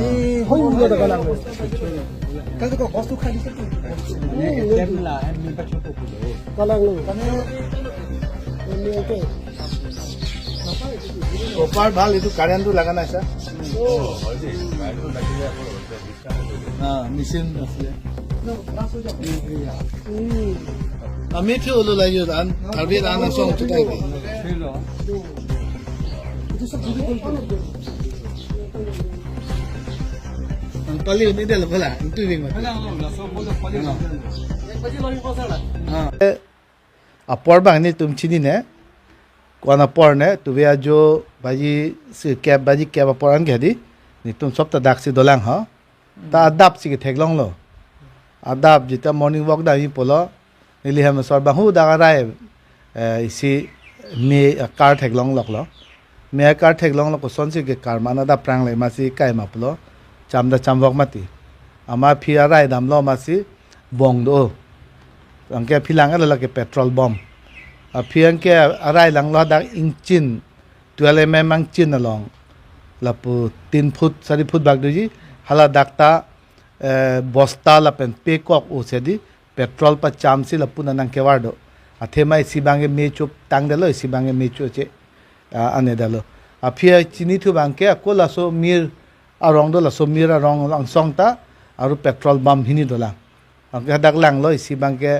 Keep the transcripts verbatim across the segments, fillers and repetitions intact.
এই সৌ উলিয়াই দিব লাগে। কালি কো বস্তু খাই দিছে তো। কালাং লো। ওপাৰ ভাল, এইটো কাৰেণ্টটো লগা নাই, ছাৰ। মেচিন আছিলে। আমি থিয় হ'লো, লাগি আন, কাৰ্বি আন আছে, অংশ নাই। Ang paliw ni Del pala, ang tubig mo. Ah. Apor bang nelitum chinine, ko-an apor ne, tuve ajo baji si kep, baji kep apor an ke hadi, nelitum sop ta dak si dolang ho. Ta adap si ketheklonglo. Adap jita morning walk damji pulo, neli hem asor bang hu dak arai, eh, isi me, eh, car theklongloklo. Me car theklonglo, kosonsi ke car mana dak prang le masi kaima pulo. Cham da cham vok mati. Amat aphi arai damlo masi bong do. Anke aphi lang alo lake petrol bomb. Aphi anke arai langlo dak ingchin, twelve M M ingchin along. Lapu tin foot, sari foot bak doji. Hala dak ta, eh, bosta lapen pekok o sedi. Petrol pachamsi lapu nang kevar do. Athema isi bangke me cho tangdetlo, isi bangke me cho che, ah, anedetlo. Aphi chinithu bangke ako laso mir arong do, laso mir arong angsong ta, aru petrol bomb hini dolang. Anke hadak langlo isi bangke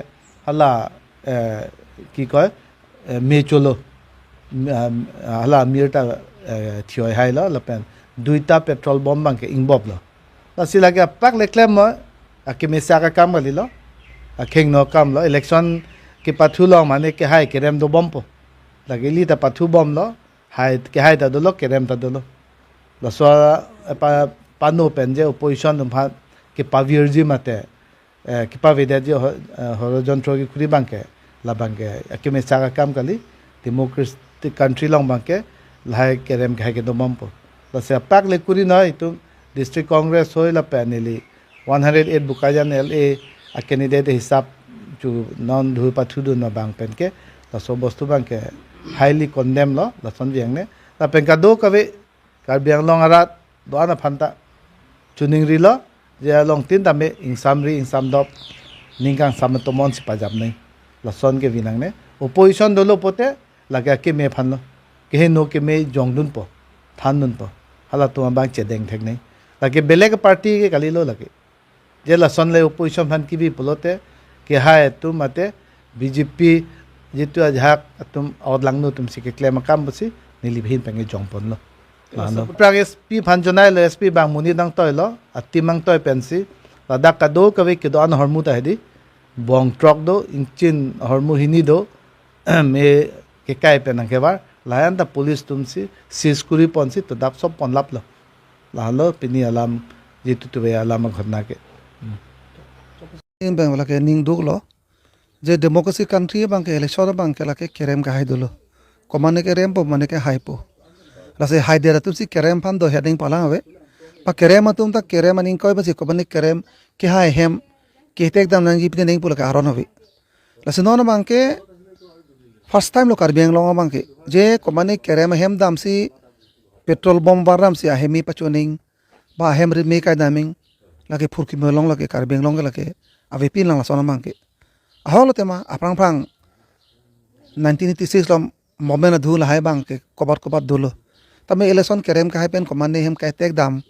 hala, eh, ki koi, eh, me cholo. Mi-, ah, hala mir ta, eh, thioi hailo, lapen duita petrol bomb bangke ingboplo. Lasi lake apak le klem mo, akemesa akam kalilo, akhengno akamlo, election kepathu long mane kehai kerem dobompo. Lake ili ta pathu bomlo, hai kehai ta dolo, kerem ta dolo. Laso, eh, pa, pano pen je opposition atum aphan kepavirji mate, eh, kepavedetji ho-, eh, horojontro kekuri bangke, la bangke akemesa akam kali, democratic country along bangke lahai kerem kehai kedobompo. Lasi apak le kuri noi itum District Congress hoi lapen neli one hundred eight Bokajan L A a candidate hisap chu non dhu pathudun abang penke, laso bostu bangke highly condemn lo, lason vang ne. Lapen kadokave Karbi Anglong arat do-an aphan ta chuning rilo, je along tin tame ingsamri ingsamdop, ningkang sam tomon si pajap nai. Lason ke vinang ne. Opposition dolo pote, lake akeme aphan lo. Keheno keme jongdunpo, thandunpo. Halatum abang chedeng thek nai. Lake belek party ke kalilo lake. Je lason le opposition aphan kibi pulote, kehai atum mate B J P jitu ajahak atum out langno atum si keklem akam pusi neli ahin penge jongponlo. Lano. Prang S P aphan jonailo, S P bang monit nangtoilo, atim nangtoi pensi, ladak kadokave kedo-an ahormu ta hedi, bong trok do, ingchin ahormu hini do, me kekai pen nangkevar, layan ta police atum si, seize kuri ponsi, todap sop ponlaplo. Lahelo pini alam, jitu tuve alam aghotna ke. Hmm. Ning bang lake ning duklo. Je democracy country bangke election bangke lake kerem kehai dolo. Komane kerempo, mane kehaipo. Lasi haidet atum si kerem aphan do heading palang ave. Pakerem atum ta kerem aning koi basi komane kerem kehai hem ketek dam nangji pine neng pu lake aron ave. Lasi non bangke first time lo Karbi Anglong bangke. Je komane kerem ahem damsi petrol bomb var damsi ahem me pachoning, ba ahem ri me kai daming, lake phurkimo along lake Karbi Anglong ke lake avepin lang lason bangke. Ahok lo tema, aphrang phrang nineteen eighty-six lo moment adhu lahai bangke kobat kobat dolo. Tame election kerem kehai pen komane hem kaitek dam,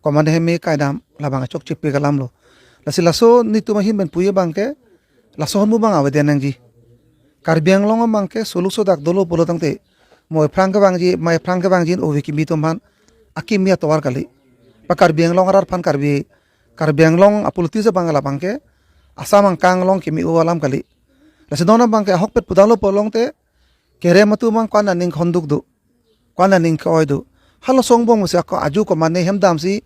komane hem me kai dam, labang achok chepi kalam lo. Lasi laso nelitum ahin pen puye bangke, laso ahormu bang avede nangji. Karbi Anglong bangke soluk sodak dolo pulo tangte, mo ephrang kevangji, mo ephrang kevangji in ove kimi atum aphan akimi atovar kali. Pa Karbi Anglong arat aphan Karbi, Karbi Anglong apolitics bang labangke Assam angkang along kimi o alam kali. Lasi non bangke ahokpet pudalo pulo tangte, kerem atum bang ko-an aning khonduk do. Ko-an aning ke-oi do. Hala asong angbong si ako aju komatne hem damsi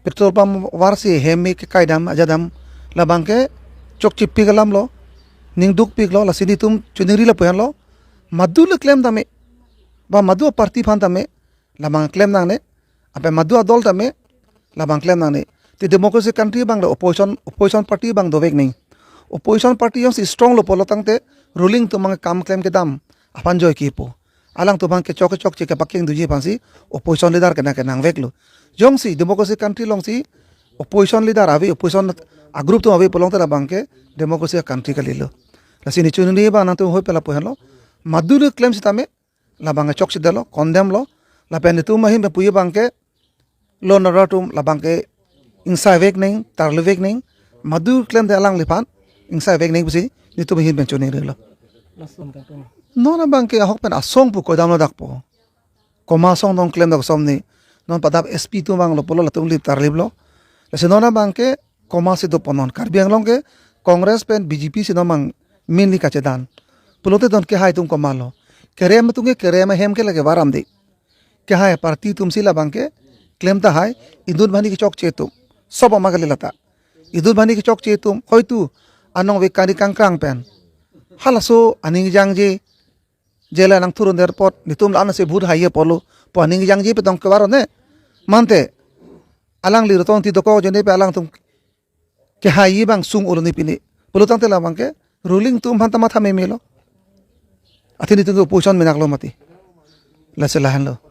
petrol pump varsi hem me kekai dam ajat dam, labang ke chokchepik alam lo, ning dukpik lo. Lasi netum choningri lapu-an lo. Madu le klem tame, ba madu aparty aphan tame, labang klem nangne. Ape madu adol tame, labang klem nangne. Te democracy country abang le opposition, opposition party abang dovek nangji. Opposition party jongsi strong lo pulo tangte ruling atum abang kam klem kedam aphan joike pu. Alangtum abang kechok kechokche kepakeng dunji aphansi opposition leader kena kenang vek lo. Jongsi democracy country alongsi opposition leader ave, opposition a-group atum ave pulo tangte labang ke democracy country kalilo. Lasi ne choningri abang nangtum hoi pela pu-an lo. Madu le klem sitame, labang ke chokchedetlo, condemn lo. Lapen netum ahin pen puji abang ke law and order atum labang ke ingsai vek nangji, tarlu vek nangji. Madu klemde alangliphan ingsai vek nangji pusi netum ahin pen choningri lo. Lason ka pen. Non abang ke ahok pen asong pu kodam lo dak po. Komat asong non klem dak som ni. Non padap S P atum abang lo pulo latum lip tarlip lo. Lasi non abang ke komatsi dopo non. Karbi Anglong ke Congress pen B J P si non abang mainly kachedan. Pulote non kehai atum komat lo. Kerem atum ke kerem ahem ke lake varam de. Kehai party atum si labang ke klem tahai, inut bani kechokche atum. Sob ama kali lata. Inut bani kechokche atum, hoitu anong vek kani kangkrang pen. Halaso aning jangje, jela nang thurun der apot, netum la-an si vote hai apotlo, pu aning jangje pen tong kevar ne. Mante, alangli rotong ti dokok ajoine pen alangtum kehai abang sung olo ne pini. Pulo tangte labang ke ruling atum aphan ta matha meme lo. Athe netum opposition menak lo mati. Lasi lahenlo.